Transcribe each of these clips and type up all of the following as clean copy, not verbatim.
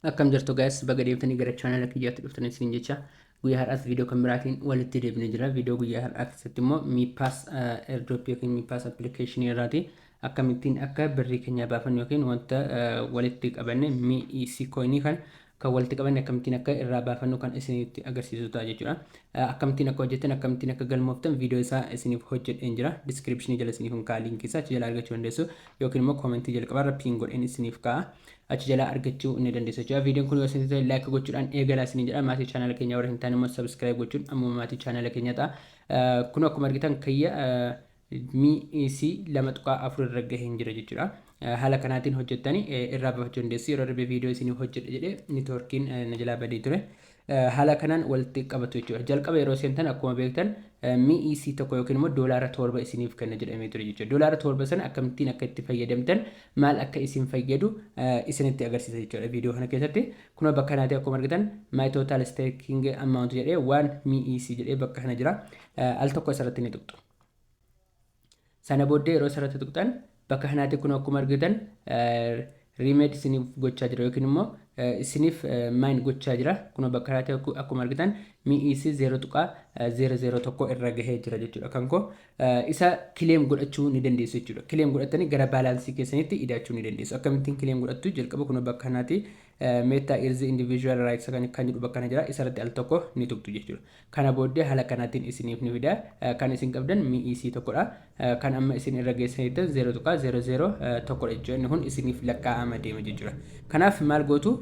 Akkam jirtu guys, baga deebitanii gara chaanala kiyyaatti dhuftan isiniin jecha. Guyyaa har'aas viidiyoo kan biraatiin walitti deebinee jira. Viidiyoo guyyaa har'aa keessatti immoo MePass airdrop yookiin MePass application irraati akkamittiin akka birrii keenya baafannu yookiin wanta walitti qabanne MEC coinii kan walitti qabanne akkamittiin akka irraa baafannu kan isinitti agarsiisu ta'a jechuudha. Akkamittiin akka hojjettan, akkamittiin akka galmooftan viidiyoo isaa isiniif hojjedheen jira. Description jala isiniif hin kaa'a, liinkii isaa achi jala argachuu dandeessu yookiin immoo koomentii jalqabaarra pin godheen isiniif kaa'a. Achi jalaa argachuu ni dandeessu jechuudha. Viidiyoon kun yoo isinitti tole like gochuudhaan eegalaa isiniin jedha. Maatii chaanala keenyaa warra hin taane immoo subscribe gochuun ammuma maatii chaanala keenyaa ta'a. Kun akkuma argitan kiyya MEC 2.4 irra gaheen jira jechuudha. Haala kanaatiin hojjettanii irraa baafachuu dandeessu. Yeroo darbe viidiyoo isiniif hojjedha jedhee neetwoorkiin na jalaa badee ture. Haala kanaan walitti qabatu jechuudha. Jalqaba yeroo seentan akkuma beektan MEC 1 yookiin immoo doolaara 7 isiniif kenna jedhamee ture jechuudha. Doolaara 7 sana akkamittiin akka itti fayyadamtan, maal akka isin fayyadu isinitti agarsiisa jechuudha viidiyoo kana keessatti. Kunoo bakka kanaatti akkuma argitan my total staking amount jedhee waan MEC jedhee bakka kana jira. Al tokko asirratti ni tuqxu. Sana booddee yeroo asirratti tuqxan bakka kanaatti kun akkuma argitan remed isiniif gochaa jira yookiin immoo isiniif mine gochaa jira. Kun bakka kanaatti akkuma argitan MEC 0.001 irra gahee jira jechuudha. Kan koo isa claim godhachuu ni dandeessu jechuudha. Claim godhatanii gara baalaansii keessanitti ida'achuu ni dandeessu. Akkamittiin claim godhattu? Jalqaba kun bakka kanaatti Meta Earth Individual Rights kan jedhu bakka kana jira. Isarratti al tokko ni tuqxu jechuudha. Kana booddee haala kanaatiin isiniif ni fida. Kan isin qabdan MEC 1dha. Kan amma isin irra geessanitti 0.001dha jechuudha. Inni kun isiniif lakkaa'ama deema jechuudha. Kanaaf maal gootu?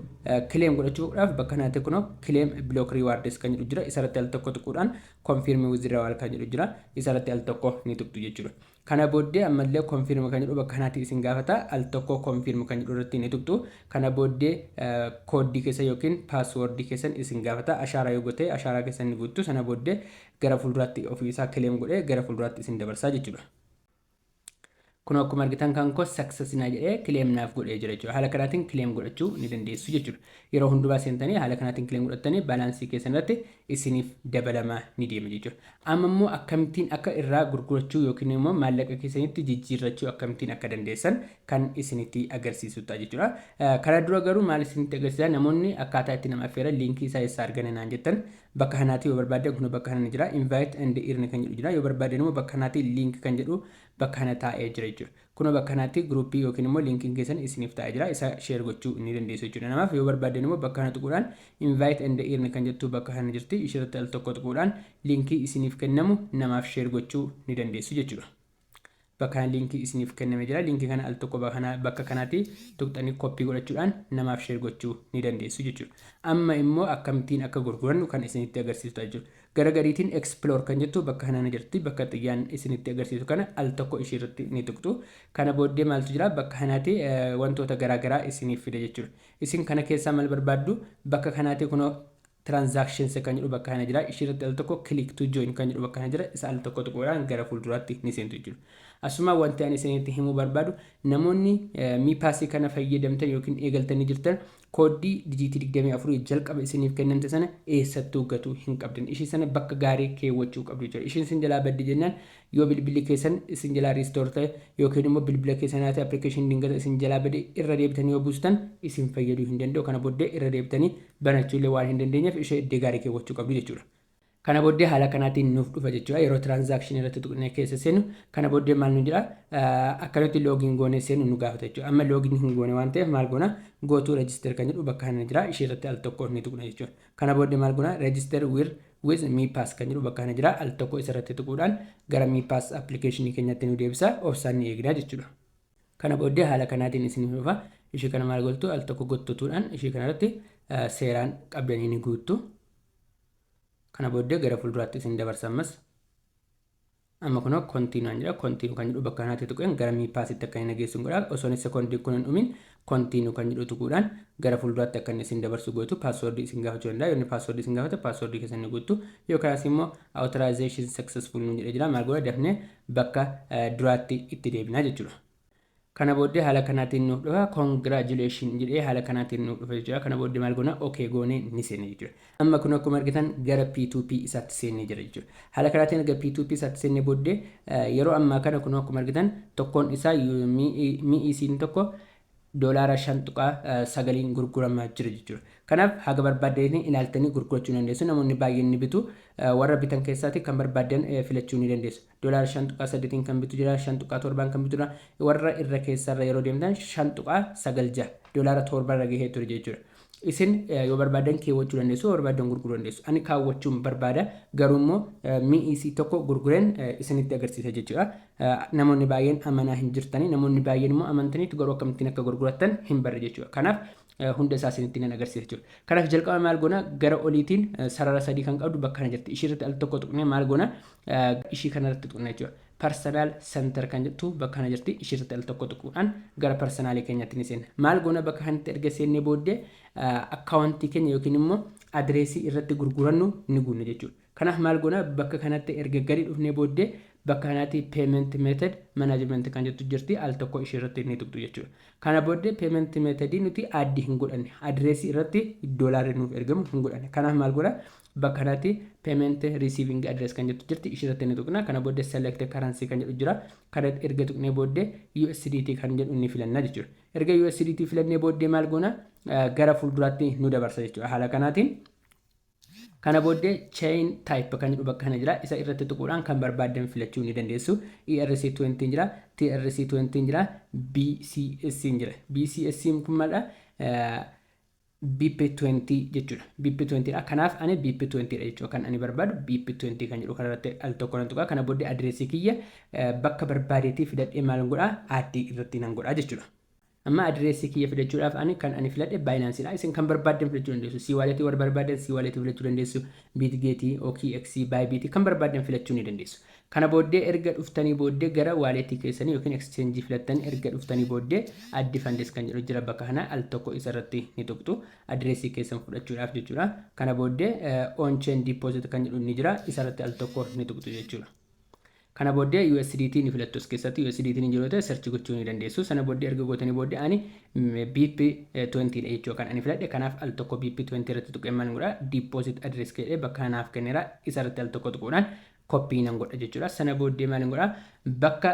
Claim godhachuudhaaf bakka kanaatti kunoo claim block rewards kan jedhu jira. Isarratti al tokko tuquudhaan confirm withdrawal kan jedhu jira. Isarratti al tokko ni tuqxu jechuudha. Kana booddee ammallee confirm kan jedhu bakka kanaatti isin gaafata. Al tokko confirm kan jedhu irratti ni tuqxu. Kana booddee kooddii keessa yookiin paaswoordii keessan isin gaafata. Ashaaraa yoo goote ashaaraa keessan ni guuttu. Sana booddee gara fuulduraatti ofii isaa claim godhee gara fuulduraatti isin dabarsaa jechuudha. Kun akkuma argitan kan koo success naa jedhee claim naaf godhee jira jechuudha. Haala kanaatiin claim godhachuu ni dandeessu jechuudha. Yeroo hundumaa seentanii haala kanaatiin claim godhattanii baalaansii keessan irratti isiniif dabalamaa ni deema jechuudha. Amma immoo akkamittiin akka irraa gurgurachuu yookiin immoo maallaqa keessanitti jijjiirrachuu akkamittiin akka dandeessan kan isinitti agarsiisu ta'a jechuudha. Kana dura garuu maal isinitti agarsiisa? Namoonni akkaataa itti nama affeeran liinkii isaa eessaa argana naan jettan, bakka kanaatti yoo barbaaddan kun bakka kana ni jira. Invite and earn kan jedhu jira. Yoo barbaaddan immoo bakka kanaatti link kan jedhu bakka kana taa'ee jira jechuudha. Kunoo bakka kanaatti giruuppii yookiin immoo liinkiin keessan isiniif taa'ee jira. Isa share gochuu ni dandeessu jechuudha. Namaaf yoo barbaaddan immoo bakka kana tuquudhaan invite and earn kan jettu bakka kana jirti. Ishirratti al tokko tuquudhaan liinkii isiniif kennamu namaaf share gochuu ni dandeessu jechuudha. Bakka kana liinkii isiniif kenname jira. Liinkii kana al tokko bakka kanaatti tuqxanii koppii godhachuudhaan namaaf share gochuu ni dandeessu jechuudha. Amma immoo akkamittiin akka gurgurannu kan isinitti agarsiisu jechuudha. Gara gadiitiin explore kan jettu bakka kana ni jirti. Bakka xiyyaan isinitti agarsiisu kana al tokko ishiirratti ni tuqxu. Kana booddee maaltu jira? Bakka kanaatti wantoota garaagaraa isiniif fida jechuudha. Isin kana keessaa maal barbaaddu? Bakka kanaatti kunoo transactions kan jedhu bakka kana jira. Ishiirratti al tokko click to join kan jedhu bakka kana jira. Isa al tokko tuquudhaan gara fuulduraatti ni seentu jechuudha. Asuma wanti ani isinitti himuu barbaadu, namoonni MePassii kana fayyadamtan yookiin eegaltanii jirtan, kooddii dijiitii 24 jalqaba isiniif kennamte sana eessattuu gatuu hin qabdan. Ishii sana bakka gaarii keewwachuu qabdu jechuudha. Ishiin isin jalaa baddi jennaan, yoo bilbilli keessan isin jalaa restore ta'e yookiin immoo bilbila keessan haati appilikeeshinii dingata isin jalaa bade irra deebitanii yoo buustan isin fayyaduu hin danda'u. Kana booddee irra deebitanii banachuu illee waan hin dandeenyeef ishee iddoo gaarii keewwachuu qabdu jechuudha. Kana booddee haala kanaatiin nuuf dhufa jechuudha. Yeroo transaction irratti tuqnee keessa seenu kana booddee maal nu jedha? Akkamitti login goonee seenu nu gaafata jechuudha. Amma login hin goone waan ta'eef maal goona? Go to register kan jedhu bakka kana jira. Ishee irratti al tokko ni tuqna jechuudha. Kana booddee maal goona? Register with MePass kan jedhu bakka kana jira. Al tokko isa irratti tuquudhaan gara MePass application keenyatti nu deebisa. Obsaan ni eegna jechuudha. Kana booddee haala kanaatiin isiniif dhufa. Ishee kana maal goltu? Al tokko gottotuudhaan ishee kanarratti seeraan qabdanii ni guuttu. Kana booddee gara fuulduraatti isin dabarsa ammas. Amma kunoo continue jedha. Continue kan jedhu bakka kanaatti tuqeen gara MePassitti akka inni geessu godha. Osoo inni sekoondii kun hin dhumin continue kan jedhu tuquudhaan gara fuulduraatti akka inni isin dabarsu gootu. Paaswoordii isin gaafachuu danda'a. Yoo inni paaswoordii isin gaafate paaswoordii keessan ni guuttu. Yookaas immoo authorization successful nu jedhee jira. Maal godha? Dafnee bakka duraatti itti deebinaa jechuudha. Kana booddee haala kanaatiin nuuf dhufa. Congratulation jedhee haala kanaatiin nuuf dhufa jechuudha. Kana booddee maal goona? Okay goonee ni seenne jechuudha. Amma kun akkuma argitan gara P2P isaatti seennee jira jechuudha. Haala kanaatiin erga P2P isaatti seennee booddee yeroo ammaa kana kun akkuma argitan tokkoon isaa MEC'n tokko Doolaara 5.9n gurguramaa jira jechuudha. Kanaaf haga barbaaddanii ilaaltanii gurgurachuu dandeessu. Namoonni baay'een ni bitu. Warra bitan keessaati kan barbaadan filachuu ni dandeessu. Doolaara 5.8n kan bitu jira, 5.7n kan bitu jira. Warra irra keessarra yeroo deemtan 5.96 doolaara 7rra gahee ture jechuudha. Isin yoo barbaadan keewwachuu dandeessu, yoo barbaadan gurguruu dandeessu. Ani kaawwachuun barbaada, garuu immoo mi'isii tokko gurgureen isinitti agarsiisa jechuudha. Namoonni baay'een amanaa hin jirtanii, namoonni baay'een immoo amantaniitu garuu akkamittiin akka gurgurattan hin barre jechuudha. Kanaaf hunda isaa isinitti nan agarsiisa jechuudha. Kanaaf jalqaba maal goona? Gara oliitiin sarara sadii kan qabdu bakka kana jirti. Ishii irratti al tokko tuqnee maal goona? Ishii kanarratti tuqna jechuudha. Personal center kan jettu bakka kana jirti. Ishii irratti al tokko tuquudhaan gara personalii keenyatti ni seenna. Maal goona? Bakka kanatti erga seennee booddee akkaawuntii keenya yookiin immoo adireesii irratti gurgurannu ni guunna jechuudha. Kanaaf maal goona? Bakka kanatti erga gadi dhufnee booddee bakka kanatti payment method management kan jettu jirti, al tokko ishee irratti ni tuqxu jechuudha. Kana booddee payment method nuti add hin godhanne, adireesii irratti doolaarri nuuf ergamu hin godhanne. Kanaaf maal goona? Bakka kanatti payment receiving address kan jettu jirti, ishee irratti ni tuqna. Kana booddee select currency kan jedhu jira. Kana erga tuqnee booddee USDT kan jedhu ni filanna jechuudha. Erga USDT filannee booddee maal goona? Gara fuulduraatti nu dabarsa jechuudha. Haala kanaatiin kana booddee chain type kan jedhu bakka kana jira. Isa irratti tuquudhaan kan barbaaddan filachuu ni dandeessu. ERC20 jira, TRC20 jira, BCS jira. BCS kun maaldha? BP20 jechuudha. BP20 dha. Kanaaf ani BP20 dha jechuudha. Kan ani barbaadu BP20 kan jedhu kanarratti al tokko nan tuqa. Kana booddee adireesii kiyya bakka barbaadeetii filadhee maal godhaa? Add irratti nan godhaa jechuudha. Amma adireesii kiyya filachuudhaaf ani kan ani filadhe Binanceedha. Isin kan barbaaddan filachuu dandeessu. C walletii warra barbaadan C walletii filachuu dandeessu. Bitgetii, OKX, Bybit kan barbaaddan filachuu ni dandeessu. Kana booddee erga dhuftanii booddee gara walletii keessanii yookiin exchange filattan erga dhuftanii booddee add funds kan jedhu jira bakka kana, al tokko isarratti ni tuqxu adireesii keessan fudhachuudhaaf jechuudha. Kana booddee on chain deposit kan jedhu ni jira, isarratti al tokko ni tuqxu jechuudha. Kana booddee USDT ni filattu. As keessatti USDT ni jiru ta'e search gochuu ni dandeessu. Sana booddee erga gootanii booddee ani BP20 dha jechuudha kan ani filadhe. Kanaaf al tokko BP20 irratti tuqee maal godha? Deposit address jedhee bakka kanaaf kenneera, isarratti al tokko tuquudhaan copy nan godha jechuudha. Sana booddee maal godha? Bakka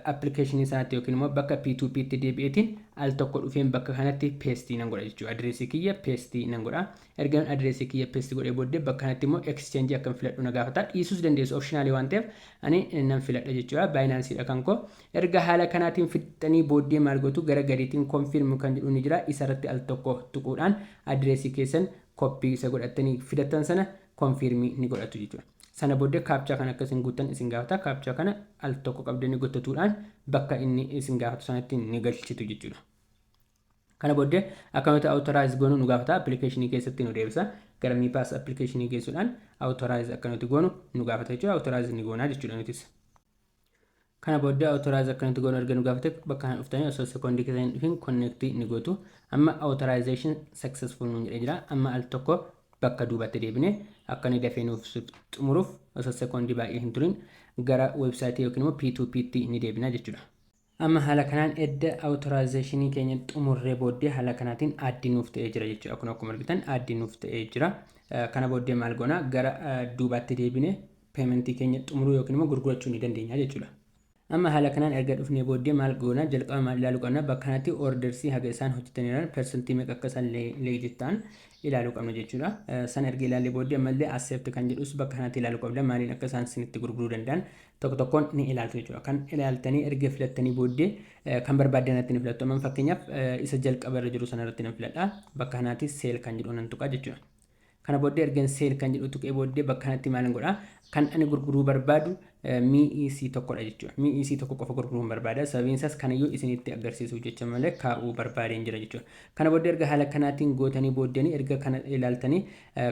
appilikeeshinii sanatti yookiin immoo bakka P2P tti deebi'eetiin al tokko dhufeen bakka kanatti paste nan godha jechuudha. Adireesii kiyya paste nan godha. Erga adireesii kiyya paste godhee booddee bakka kanatti immoo exchange akkam filadhu na gaafata. Dhiisuus dandeessu, optionalii waan ta'eef ani nan filadha jechuudha. Binanceedha kan koo. Erga haala kanaatiin fixxanii booddee maal gootu? Gara gadiitiin confirm kan jedhu ni jira. Isarratti al tokko tuquudhaan adireesii keessan copy isa godhattanii fidattan sana confirm ni godhatu jechuudha. Sana booddee captcha kana akka isin guuttan isin gaafata. Captcha kana al tokko qabdanii guuttatuudhaan bakka inni isin gaafatu sanatti ni galchitu jechuudha. Kana booddee akkamitti authorize goonu nu gaafata. Appilikeeshinii keessatti nu deebisa. Gara MePass appilikeeshinii geessuudhaan authorize akka nuti goonu nu gaafata jechuudha. Authorize ni goonaa jechuudha nutis. Kana booddee authorize akka nuti goonu erga nu gaafate bakka kana dhuftanii osoo sekoondii keessa hin dhufin connect ni gootu. Amma authorization successful nuun jedhee jira. Amma al tokko bakka duubatti deebine akka inni dafee nuuf xumuruuf osoo sekoondii baay'ee hin turin gara weebsaayitii yookiin immoo P2P tti ni deebina jechuudha. Amma haala kanaan edda authorizationii keenya xumurree booddee haala kanaatiin add nuuf ta'ee jira jechuudha. Kun akkuma argitan add nuuf ta'ee jira. Kana booddee maal goona? Gara duubaatti deebine paymentii keenya xumuruu yookiin immoo gurgurachuu ni dandeenya jechuudha. Amma haala kanaan erga dhufnee booddee maal goona? Jalqaba maal ilaaluu qabna? Bakka kanatti ordersii haga isaan hojjetaniiran, persentii meeqa akka isaan legit ta'an ilaaluu qabna jechuudha. Sana erga ilaallee booddee ammallee accept kan jedhus bakka kanatti ilaaluu qabda. Maaliin akka isaan isinitti gurguruu danda'an tokko tokkoon ni ilaaltu jechuudha. Kan ilaaltanii erga filattanii booddee kan barbaaddan irratti ni filattu. Amma fakkeenyaaf isa jalqaba irra jiru sana irratti nan filadha. Bakka kanaatti sell kan jedhu nan tuqa jechuudha. Kana booddee ergan sell kan jedhu tuqee booddee bakka kanatti maal godhaa? Kan ani gurguruu barbaadu MEC tokkodha jechuudha. MEC tokko qofa gurguruu barbaada. Sababiin isaas kanayyuu isinitti agarsiisuuf jecha malee kaa'uu barbaadeen jira jechuudha. Kana booddee erga haala kanaatiin gootanii booddanii erga kana ilaaltanii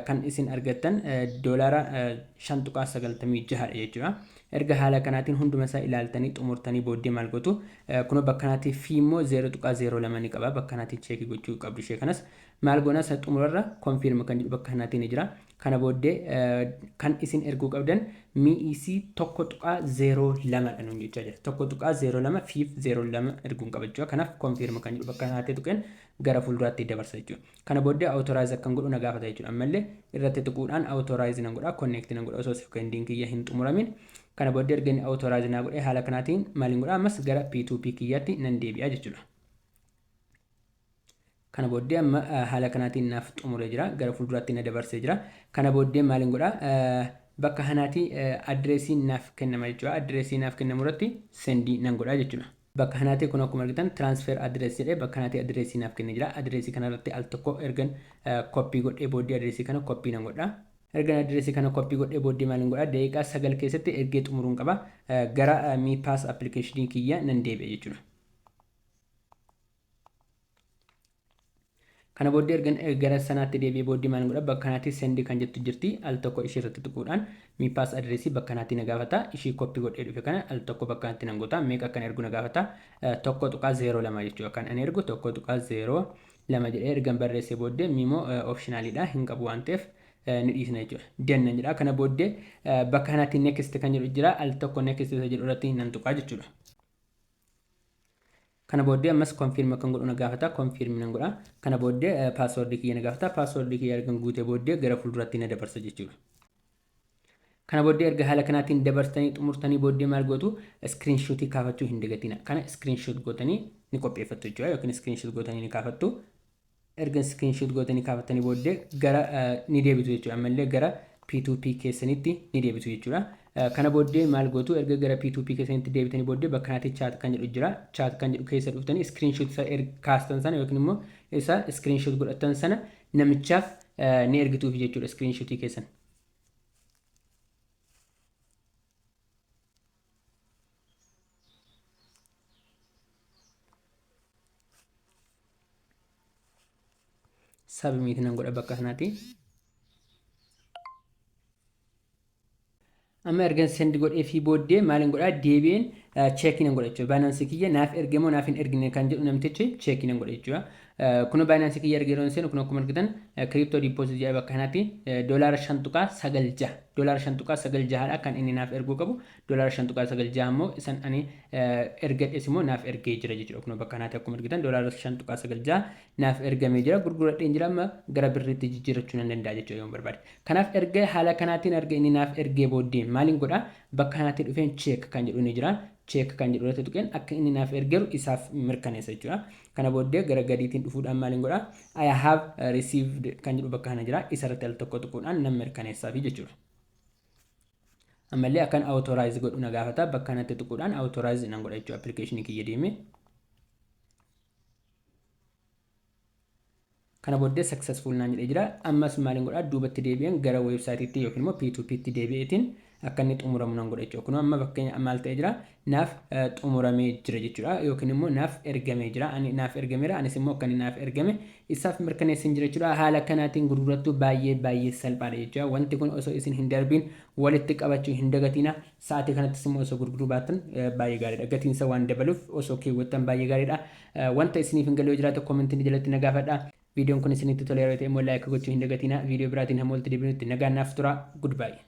kan isin argattan doolaara 5.96dha jechuudha. Erga haala kanaatiin hunduma isaa ilaaltanii xumurtanii booddee maal gootu? Kunoo bakka kanaatti fee immoo 0.02 ni qaba. Bakka kanaatti check gochuu qabdu ishee kanas. Maal goona? Isa xumurarra confirm kan jedhu bakka kanaatiin ni jira. Kana booddee kan isin erguu qabdan MEC 1.02dha nuun jechaa jira. 1.02 fiif 02 erguun qaba jechuudha. Kanaaf confirm kan jedhu bakka kanaatti tuqeen gara fuulduraatti dabarsa jechuudha. Kana booddee authorize akkan godhu na gaafata jechuudha. Ammallee irratti tuquudhaan authorize nan godha, connect nan godha osoo sekondiin kiyya hin xumuramin. Kana booddee erga inni authorize naa godhee haala kanaatiin maaliin godha? Ammas gara P2P kiyyaatti nan deebi'a jechuudha. Kana booddee amma haala kanaatiin naaf xumuree jira. Gara fuulduraatti na dabarsee jira. Kana booddee maalin godha? Bakka kanaati adreesiin naaf kennama jechuudha. Adreesii naaf kennamu irratti sendii nan godha jechuudha. Bakka kanaati kun akkuma argitan transfer address jedhee bakka kanaati adreesii naaf kennee jira. Adreesii kana irratti al tokko ergan koppii godhee booddee adreesii kana koppii nan godha. Ergan adreesii kana koppii godhee booddee maalin godha? Daqiiqaa 9 keessatti ergee xumuruun qaba. Gara MiPass application kiyya nan deebi'a jechuudha. Kana booddee ergan gara sanaatti deebi'ee booddee maal godha? Bakka kanaatti send kan jettu jirti, al tokko ishee irratti tuquudhaan mipaas adreesii bakka kanaatti na gaafata. Ishii koppii godhee dhufe kana al tokko bakka kanatti nan goota. Meeqa akkan ergu na gaafata. 1.02 jechuudha kan ani ergu. 1.02 jedhee ergan barreessee booddee miimoo optionaalidha, hin qabu waan ta'eef ni dhiisna jechuudha. Done nan jedha. Kana booddee bakka kanatti next kan jedhu jira, al tokko next isa jedhu irratti nan tuqaa jechuudha. Kana booddee ammas confirm akkan godhu na gaafata. Confirm nan godha. Kana booddee password kiyya na gaafata. Password kiyya ergan guutee booddee gara fuulduraatti na dabarsa jechuudha. Kana booddee erga haala kanaatiin dabarsitanii xumurtanii booddee maal gootu? Screenshot kaafachuu hin dagatina. Kana screenshot gootanii ni qopheeffattu jechuudha yookiin screenshot gootanii ni kaafattu. Erga screenshot gootanii kaafattanii booddee gara ni deebitu jechuudha. Ammallee gara P2P keessanitti ni deebitu jechuudha. Kana booddee maal gootu? Erga gara P2P keessanitti deebitanii booddee bakka kanatti chat kan jedhu jira. Chat kan jedhu keessa dhuftanii screenshot isa kaastan sana yookiin immoo isa screenshot godhattan sana namichaaf ni ergituuf jechuudha screenshotii keessan. Submit nan godha bakka kanatti. Amma ergan send godhee fi booddee maalin godhaa? Deebi'een checkii nan godha jechuudha. Binance kiyya naaf erge moo naaf hin ergine kan jedhu namtichi checkii nan godha jechuudha. Kun Binance kiyya erga yeroon seenu kun akkuma argitan crypto deposit jedha bakka kanatti doolaara 5.96, doolaara 5.96dha kan inni naaf erguu qabu. Doolaara 5.96 immoo isan ani ergadhes immoo naaf ergee jira jechuudha. Kun bakka kanaatti akkuma argitan doolaara 5.96 naaf ergamee jira. Gurguradheen jira, amma gara birriitti jijjiirrachuu nan danda'a jechuudha yoon barbaade. Kanaaf erga haala kanaatiin erga inni naaf ergee booddee maaliin godha? Bakka kanaatti dhufeen check kan jedhu ni jira. Check kan jedhu irratti tuqeen akka inni naaf ergeeru isaaf mirkaneessa jechuudha. Kana booddee gara gadiitiin dhufuudhaan maaliin godha? I have received kan jedhu bakka kana jira. Isa irratti al tokko tuquudhaan nan mirkaneessaafi jechuudha. Ammallee akkan authorize godhu na gaafata. Bakka kanatti tuquudhaan authorize nan godha jechuudha application kiyya deemee. Kana booddee successful naan jedhee jira. Ammas maaliin godhaa? Duubatti deebi'een gara weebsaayitiitti yookiin immoo P2Ptti deebi'eetiin akka inni xumuramu nan godha jechuudha. Kunoo amma fakkeenya maal ta'ee jira? Naaf xumuramee jira jechuudha. Yookiin immoo naaf ergamee jira. Ani naaf ergameera. Anis immoo akka inni naaf ergame isaaf mirkaneessin jira jechuudha. Haala kanaatiin gurgurattu baay'ee baay'ee salphaadha jechuudha. Wanti kun osoo isin hin darbiin walitti qabachuu hin dagatiina. Sa'aatii kanattis immoo osoo gurguruu baattan baay'ee gaariidha. Gatiin isaa waan dabaluuf osoo keewwattan baay'ee gaariidha. Wanta isiniif hin galle yoo jiraate koomentii jalatti na gaafadha. Viidiyoon kun isinitti toleera yoo ta'e immoo like gochuu hin dagatinaa. Viidiyoo biraatiin hamma walitti deebinutti nagaan naaf tura. Goodbye.